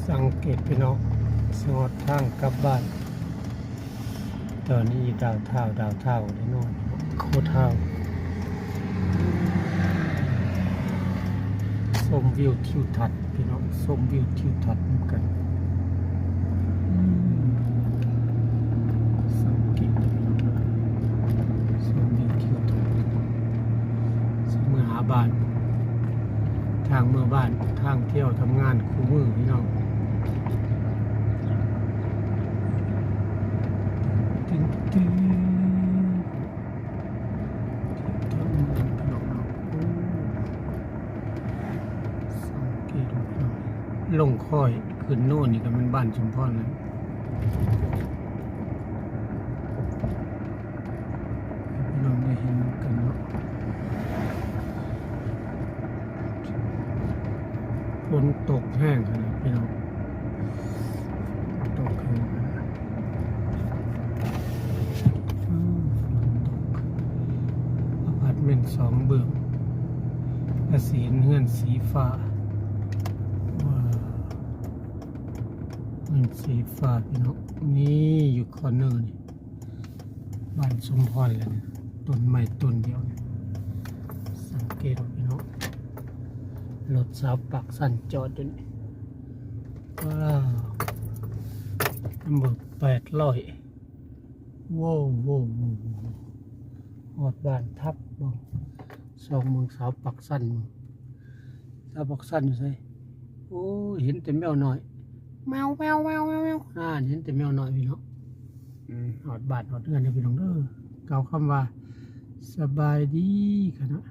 ສັງເກດພີ່ນ້ອງ ຊິຮອດທາງກັບບ້ານ. ຕອນນີ້ດາວທາວ ດາວທາວແນ່ນອນ ໂຄທາວ. ຊົມວິວທິວທັດພີ່ນ້ອງ ຊົມວິວທິວທັດນຳກັນ. ສັງເກດພີ່ນ້ອງ ຊົມວິວທິວທັດ ຊິເມືອຫາບ້ານ. ທາງເມືອບ້ານ ທາງທ່ຽວທຳງານຄູ່ມື້ພີ່ນ້ອງ. ຕຶງໆ ທາງເມືອພີ່ນ້ອງເນາະ. ໂອ້ ສັງເກດພີ່ນ້ອງ ລົງຄ້ອຍຂຶ້ນໂນນນີ້ກໍແມ່ນບ້ານສົມພອນແລ້ວ. ໃຫ້ພີ່ນ້ອງໄດ້ເຫັນນຳກັນເນາະ. ຝົນຕົກແຮງຂະໜາດພີ່ນ້ອງ ຕົກແຮງຂະໜາດ. ອືມ ຝົນຕົກ. ອາພາດເມັນສອງເບື້ອງ ກະຊິເຫັນເຮືອນສີຟ້າ. ວ້າວ ເຮືອນສີຟ້າພີ່ນ້ອງ. ນີ້ຢູ່ຄໍເນີນີ້ ບ້ານສົມພອນແລ້ວນີ້ ຕົ້ນໄມ້ຕົ້ນດຽວນີ້. ສັງເກດເອົາພີ່ນ້ອງ ລົດຊາວປາກຊັນຈອດຢູ່ນີ້. ວ້າວ ນຳເບີແປດຮ້ອຍ. ໂວ້ ໂວ້ ໂວ້ ໂວ້ ຮອດບ້ານທັບເບິ່ງ ສ່ອງເບິ່ງສາວປາກຊັນເບິ່ງ. ສາວປາກຊັນຢູ່ໃສ? ໂອ້ຍ ເຫັນແຕ່ແມວນ້ອຍ ແມວ ແມວ ແມວ ແມວ ແມວ. ນັ້ນ ເຫັນແຕ່ແມວນ້ອຍພີ່ນ້ອງ. ອືມ ຮອດບ້ານຮອດເຮືອນແລ້ວພີ່ນ້ອງເດີ. ກ່າວຄຳວ່າສະບາຍດີກັນເນາະ.